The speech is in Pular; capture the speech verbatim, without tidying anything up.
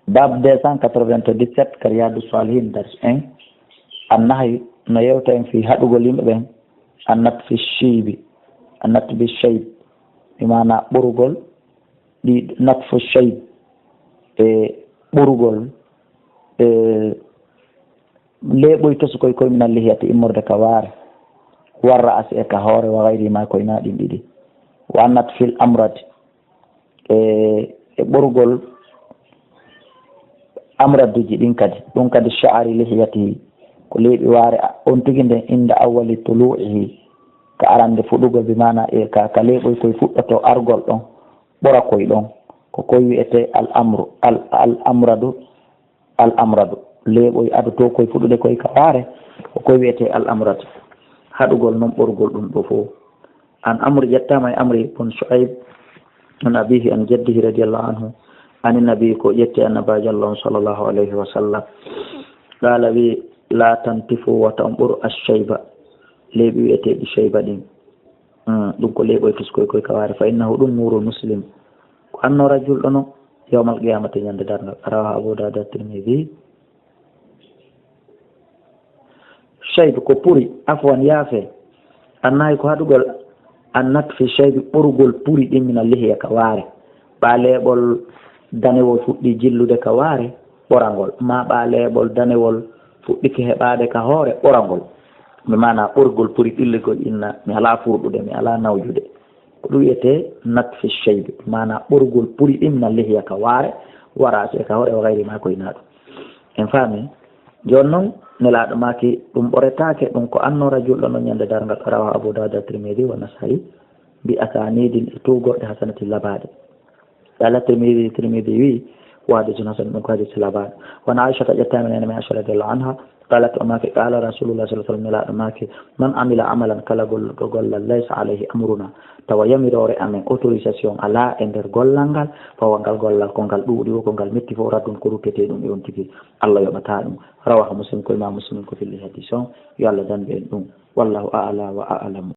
Bab deux cent quatre-vingt-dix-sept ka Riyadu Salihin, dars un, annahyu, no yewta en fii haɗugol yimɓe ɓen, annat fi shaybi, annat fi shayb, bi maana ɓorugol, ɗi natfu shayb, e ɓorugol, e leeɓoy tosukoy koy minal lihiyati immorde ka waare, warra asi e ka hoore, wa gayri ma koy na ɗin ɗiɗi, wa annat fil amrad, e, e ɓorugol amraduji ɗin kadi. Ɗum kadi sha'ari lihiyatihi, ko leeɓi waare a-, on tigi nden inda awwali tulu'ihi, ka arande fuɗugol, bi maana e ka, ka leeɓoy koy fuɗɗoto argol ɗon, ɓora koy ɗon. Ko koy wi'ete al amru, al, al amradu, al amradu. Leeɓoy adotoo koy fuɗude koy ka waare, ko koy wi'ete al amradu. Haɗugol non ɓorgol ɗum ɗo fof. An Amr, ƴettaama e Amri bun Shu'ayb, an abihi an jaddihi radiyallahu anhu, an nabi, ko ƴetti Annabaajo Allah on sallallahu alayhi wa sallam. Qaala wi, la tantifu, wata on ɓoru ash-shayba, leeɓi wi'eteeɗi shayba ɗin. Hmm, ɗum ko leeɓoy tosukoy koy ka waare, fa innahu ɗum nuru muslim. Ko annoora julɗo non, yawmal qiyamati, ñande darngal. Rawahu Abu Dawud, Tirmidhi. Shayb ko puri, afwan, yaafe. Annahyu ko haɗugol, an natfi shaybi, ɓorugol puri ɗin, mina lihiya ka waare. Ɓaa leeɓol danewol fuɗɗi jillude ka waare, ɓorangol. Maa ɓaa leeɓol danewol fuɗɗike heɓaade ka hoore, ɓorangol. Mi maana ɓorgol puri ɓilligol inna, mi alaa furɗude, mi alaa nawjude. Ko ɗum wiyetee natfi shaybi, maanaa ɓorugol puri ɗin, mina lihiya ka waare, wa ra'si e ka hoore, wa gayri ma ko hinaa ɗum. En faami? Jooni non, Nelaaɗo maaki, ɗum ɓoretaake, ɗum ko annoora julɗo non ñande darngal. Rawahu Abu Dawud, Tirmidhi, wa Nasa'i, bi asanidin, e tuugorɗe, hasanati, labaaɗe. Qala Tirmidhi, Tirmidhi wi, wa hadithun hasan, ɗum ko hadith labaaɗo. Wa an Aishata, ƴettaama e neene men Aisha radiyallahu anha, qalat, o maaki, qala Rasulullah sallallahu alaihi wasallam, Nelaaɗo maaki, man amila amalan, kala golluɗo gollal, laysa alayhi amruna, tawa yamiroore amen, autorisation alaa e nder gollal ngal, fa huwa, ngal gollal, ko ngal ɗuuɗi woo, ko ngal metti fof, raddun, ko ruttetee ɗum e on tigi, Allah yoɓataa ɗum. Rawahu Muslim, ko Imam Muslim ko filli hadith on, yo Allah dandu en ɗum. Wallahu a'la wa a'lamu.